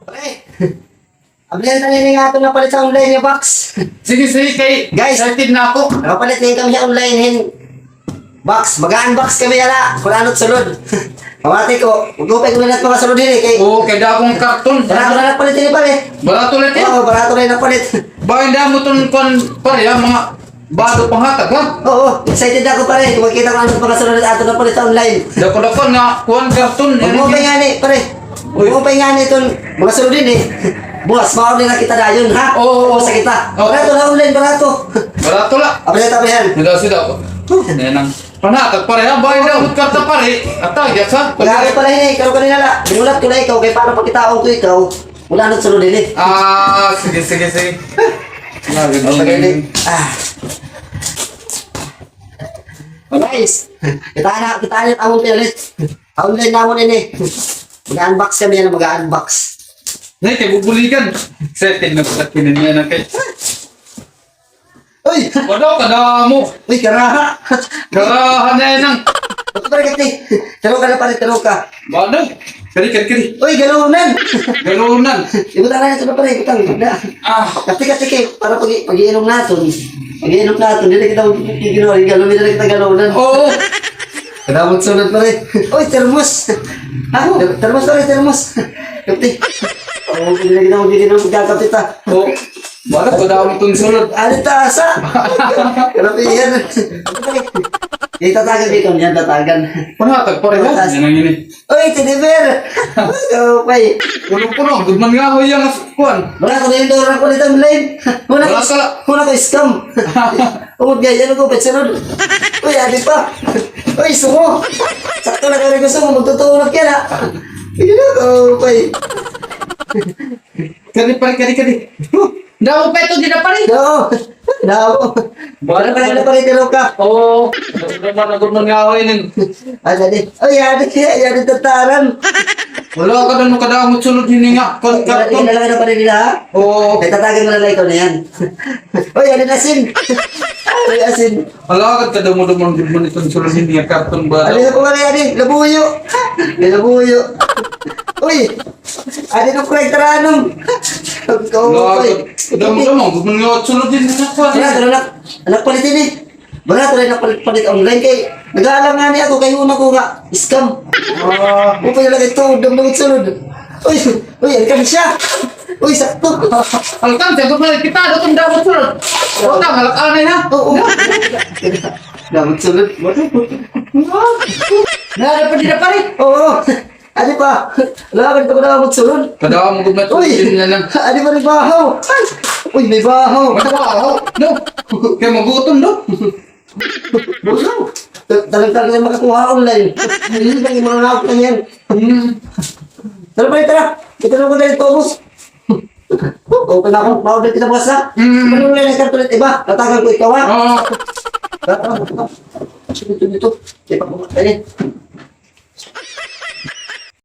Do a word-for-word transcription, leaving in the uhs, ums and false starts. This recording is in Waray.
Pre, ablihan ta ini nga aton napalit sa online nga box. Sige, sige, kay guys, excited na ako. Nakapalit na kami sa online hin box. Mag-unbox kami yana. Kun ano it sulod. Pamati ko, mag-upay ko na it mga sulod hini kay, oo, kay dako nga karton. Barato na napalit ini, pare. Barato na ini? Oo, barato na napalit. Ba, hindi mo ton kon, pare, ha, mga bado panghatag, ha? Oo, excited ako, pare. Kung makita ko ano mga sulod aton napalit sa online. Dako-dako nga kuan, karton. Mag-upay ngani, pare. Uy. Mag-upay ngani iton mga sulod hini. Buwas, ma-order na kita dayon, ha? Oo, oo. Sa kita. Oo. Barato na online, barato. Barato la. Abri na tabi han. Sida, sida. Huh. Yan ang panhatag, pare, ha? Bahay na, karta, pare. At tagyas, ha? Pag-aaral pala hini, ikaw kanina la. Binulat ko na ikaw, kay para pakitaon ko ikaw. Wala na sulod hini. Ah, sige, sige, sige. Lagi. Okay, din. Ah. Guys, kita na, kita na it amon pilit. Online namon ini. Mag-unbox kami yana, mag-unbox. Nay, kay bubuligan. Excited na pala kinin niya na kay. Uy! Wala, kadamo. Uy, karaha. Karaha na yan ang. Bato pare, kati. Taro ka na pare, taro ka. Bado. Kari, kari, kari. Uy, galunan. Galunan. Ibutang na ito na pare, ibutang. Na. Ah. Kati, kati, kay, para pag, pag-iinom naton. Pag-iinom naton, dili kita, dili kita, galunan, dili kita galunan. Oo. Kadamo it sulod, pare. Uy, termos. Ha? Termos, pare, termos. Kape. Oo, hindi na ginawa, hindi na ginawa, magkakape ta. Oo. Bakit? Kadamo it sulod. Ano ta, asa? Grabe yan. Itatagan dito, yan, tatagan. Panhatag, pare, ha? Taas. Yan ang yun, eh. Uy, teddy bear! Uy, okay. Puno-puno, good man nga ako yung as-, kuwan. Wala ko na yung dorang ko nito, Blaine. Wala ko, wala ka. Wala ko scam. Umod nga, yan ako, pet sunod. Uy, adi pa. Uy, sumo. Sakto na ka rin ko sumo, magtutulog yan, ha. Sige na, okay. Kadi, pare, kadi, kadi. Huh, damo pa ito, di na, pare. Oo. Damo. Pare, pare, pare, pare, tiro ka. Oo. Ano naman, nagunan nga ako, inin. Ay, dali. Ay, yari, yari, tataran. Wala ka doon, kadamo it sulod, hini nga. Kon-, karton. Ilalagay na pare nila, ha? Oo. Ay, tatagan mo na lang ikaw na yan. Uy, ano na asin? Uy, asin. Ala, kadamo-damo gud man iton sulod hini nga karton ba? Ano na po nga yan, eh? Labuyo. May labuyo. Uy, ano na po nga taranong? Kadamo-damo gud man nga sulod hini nga karton. Wala, wala na. Anak palit ini. Barato rin nagpalit-palit online kay nag-aalangan niya ako kay una ko nga scam. Ah. Upay na lang ito, damdamot sunod. Uy, uy, alkansya. Uy, sakto. Alkansya, gusto na kita, dutong damot sunod. Utang, halak anay na. Oo. Damot sunod. Nada pa, di na pare. Oo. Adi pa. Ala, ganito ko na magsulod. Kadamo gud na. Uy! Adi pa, may bahaw. Uy, may bahaw. May bahaw. No. Kay magutom, no? Bahaw. Ta-, talagang talaga makakuha online. Hindi ba yung mga nakakita niyan? Hmm. Tara, pare, tara. Ito na ko dahil tubos. Okay na ako. Ma-order kita bukas na. Hmm. Ano na yung karton? Iba, tatagan ko ikaw, ha? Oo. Tara, tara. Dito, dito. Ipabukas tayo.